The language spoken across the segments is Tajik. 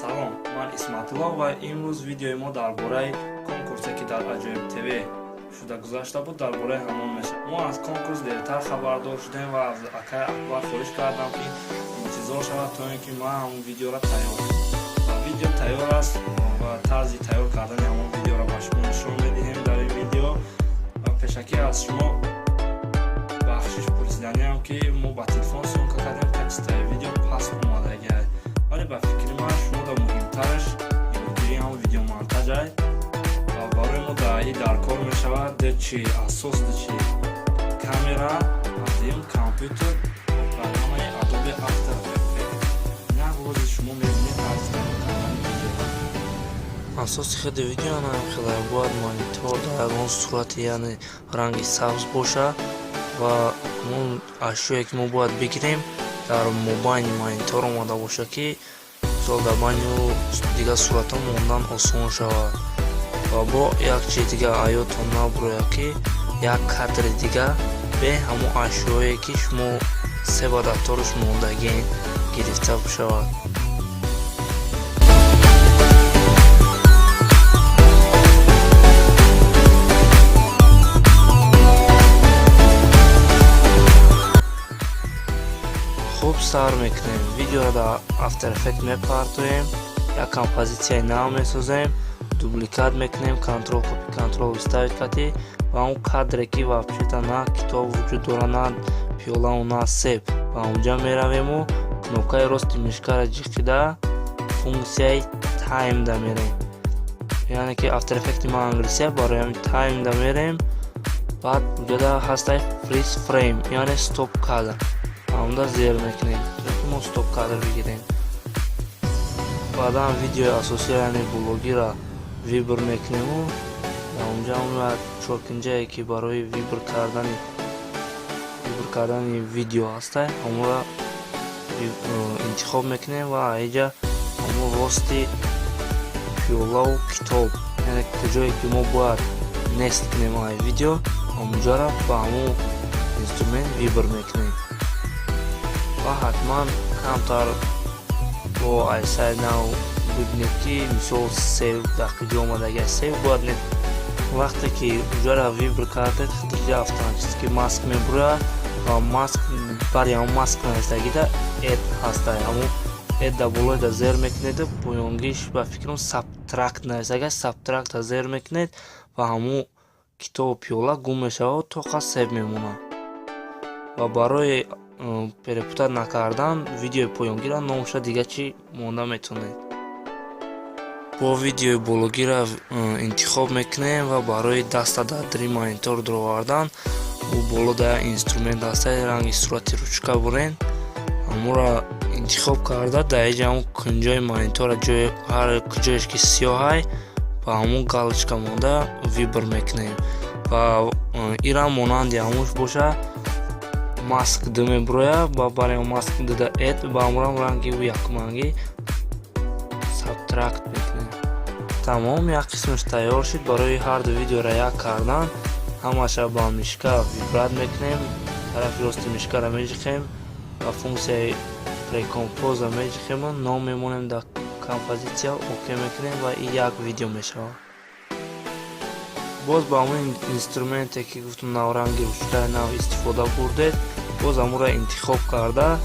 Салом, ман Исматулло ва имрӯз видеои мо дар бораи конкурсе, ки дар Аҷоиб ТВ шуда гузашта буд, дар бораи ҳамон мешавад. Мо аз конкурс дертар хабардор шудем ва аз акай Акбар хоҳиш кардам, ки интизор шавад, то ин ки ман ҳамон видеоро тайёр кунам. Ва видео тайёр аст ва тарзи тайёр кардани ҳамон видеоро ба шумо нишон медиҳем дар ин видео. Ва пешакӣ аз шумо бахшиш пурсиданиам, ки мо ба телефон съёмка кардем, качествои видео паст омадагиай, вале ба фикри ман шумо да муҳимтараш ёдгирии ҳамон видеомонтажай ва барои мо дар и дар кор мешавад чи асос, чи камера, дуюм компютер ва программаи Adobe After Effects. Инак, ҳозир шумо мебинед тарзи тайёр кардани видео. Асоси худи видео хеле бояд монитор дар ягон сурати, яъне ранги сабз боша ва ҳамон ашёе, ки мо бояд бигирем, дар мобайни монитор омада бошад, ки мисол дар байни ӯ дигар суратҳо мондан осон шавад. Ва бо як чизи дига аёдтон набурояд, ки як кадри дига бе ҳамон ашёе, ки шумо себа дар тораш мондагиен, гирифта шавад. Хуб, сар мекунем. Видеоро дар After Effect мепартоем, як композитсияи нав месозем, дубликат мекунем, контрол копи, контрол вставить кати ва он кадре, ки вообще-то на китоб вуҷуд дорад, на пиёлаву на себ, ба онҷа меравему кнопкаи рости мишкаро ҷиқида, функсияи time да мерем, яъне ки After Effect ман англисия, барои ҳамин time да мерем. Баъд уҷода ҳастай freeze frame, яъне стоп кадр, ҳамонда зер мекунем, то ки мо стоп кадр бигирем. Баъдан видеои асосиро, яъне блогиро, выбор мекунему дар онҷа як чоркунҷае, ки барои выбор кардани видео ҳастай, ҳамонро интихоб мекунем ва аиҷа ҳамон рости пиёлаву китоб, яъне куҷое ки мо бояд нест кунем ай видео, ҳамонҷоро ба ҳамон инструмент выбор мекунем. Ва ҳатман камтар бо айсай нав бибинед, ки мисол себ дар куҷо омадагиаст, себ бояд не. Вақте ки уҷоро выбор кардед, худиҷа автоматически маска мебурояд ва маск бари ҳамон маска навистагида add ҳастай, ҳамон add дар болои да зер мекунеду поёнгиш ба фикрам subtract навистагиаст, subtract а зер мекунед ва ҳамон китобу пиёла гум мешавад, тоқа себ мемонад. Ва барои перепутать накардан видеои поёнгиро номаша дига чӣ монда метавонед. Бо видеои бологиро интихоб мекунем ва барои даста дар дри монитор дуровардан ӯ боло да инструмент ҳастай, ранги сурати ручка бурен, ҳамонро интихоб карда, дар иҷа ҳамон кунҷои монитора, ҷои ҳар куҷоеш ки сиёҳай, ба ҳамон галочка монда выбор мекунем. Ва ирам монанди ҳамуш боша, маск д мебурояд ва барои маск дда add, ба ҳамонам ранги ӯ якумранги subtract мекунем. Тамом, як қисмаш тайёр шуд. Барои ҳарду видеоро як кардан ҳамаша ба мишка выбрать мекунем, тарафи рости мишкаро меҷиқем ва функсияи precompose меҷиқему ном мемонем дар композитсия, окей мекунем ва и як видео мешавад. Боз ба ҳамон инструменте, ки гуфтам, навранги ручкаи нав истифода бурдед, боз ҳамонро интихоб карда,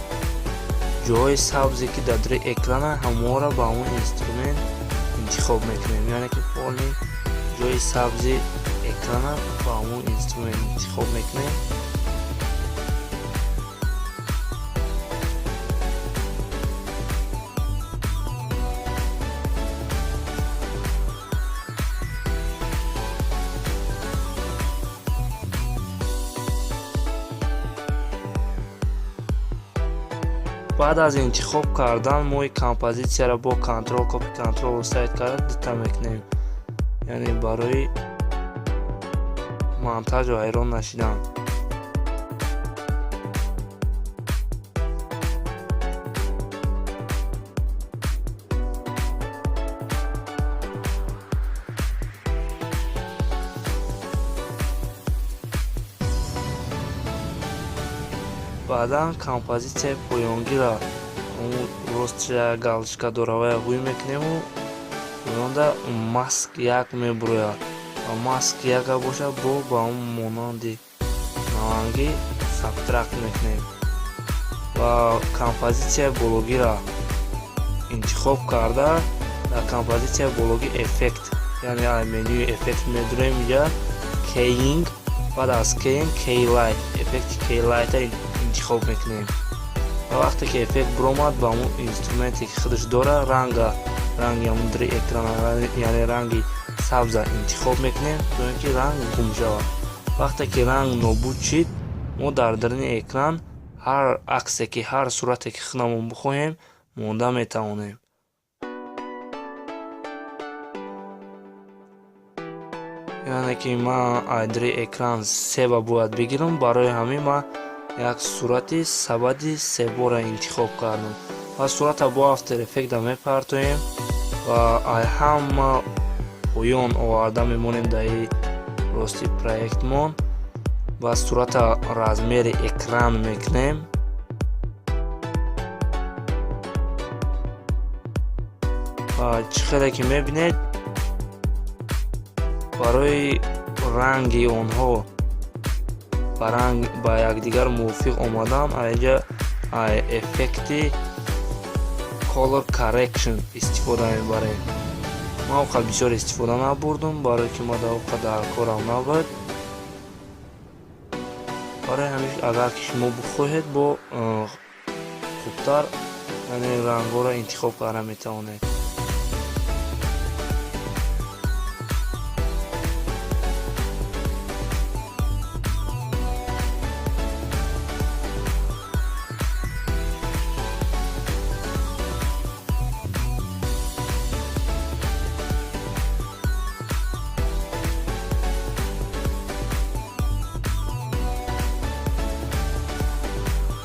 ҷоҳои сабзе, ки дар дри экрана, ҳамонро ба ҳамон инструмент интихоб мекунем, яъне ки полный ҷои сабзи экрана ба ҳамон инструмент интихоб мекунем. Баъд аз интихоб кардан мо композитсияро бо контрол копи, контрол вставить карда дута мекунем, яъне барои монтажу ҳайрон нашидан. Баъдан композитсияи поёнгиро Ростша галочка дора, вая ҳуй мекунему онда маск як мебурояд ва маск яка бошад, бо ба он монанди навангӣ subtract мекунем ва композитсияи бологиро интихоб карда, дар композитсияи бологӣ эффект, яъне ай менюи эффект медурем, инҷа keying, баъд аз keying keylight, эффекти keylight-а интихоб мекунем. Ва вақте ки эффект буромад, ба ҳамун инструменте ки худаш дора, ранга, ранги ҳамун дари экрана, яъне ранги сабза интихоб мекунем, то ин ки ранг гум шавад. Вақте ки ранг нобуд шид, мо дар даруни экран ҳар аксе ки, ҳар сурате ки худамон бихоҳем, монда метавонем. Яъне ки ман аз дари экран себа бояд бигирам, барои ҳамин ман як сурати сабади себоро интихоб кардам ва сурата бо After Effect мепартоем ва ай ҳама поён оварда мемонем дар рости проектмон ва сурата размери экран мекунем. Ва чӣ хеле ки мебинед, барои ранги онҳо ба ранг ба якдигар мувофиқ омадан, айҷа ай эффекти color correction истифода мебарем. Ман оқа бисёр истифода набурдум, барое ки ма дар оқа дар корам набуд. Барои ҳамин, агар ки шумо бихоҳед, бо хубтар, яъне рангҳоро интихоб карда метавонед.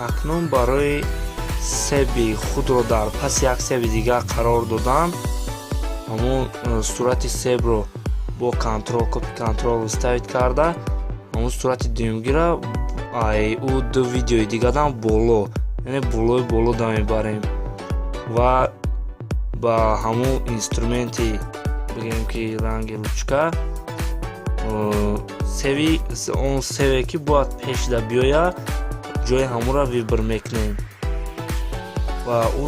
Акнун барои себи худро дар паси як себи дигар қарор додан, ҳамун сурати себро бо контрол копи, контрол вставить карда, ҳамун сурати дуюмгира ай ӯ ду видеои дигадан боло, яъне болои боло да мебарем ва ба ҳамун инструменти, бигӯем ки ранги ручка, себи он себе ки бояд пешда биёяд, ҷои ҳамонро выбор мекунем ва ӯ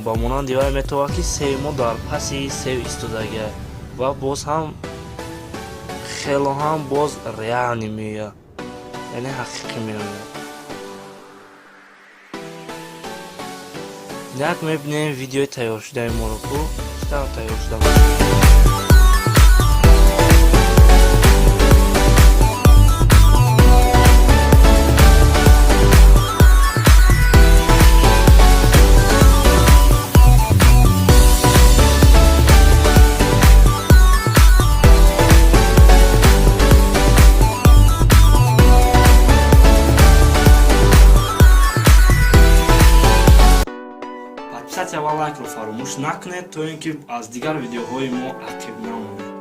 ба монанди вай метавонад, ки себи мо дар паси себ истодагиа ва боз ҳам хело ҳам боз реальный меояд, яъне ҳақиқӣ меояд. Як мебинем видеои тайёршудаи моро, ку чӣ тавр тайёр шуда. Подписаться ва лайкро фаромӯш накунед, то ин ки аз дигар видеоҳои мо ақиб намонед.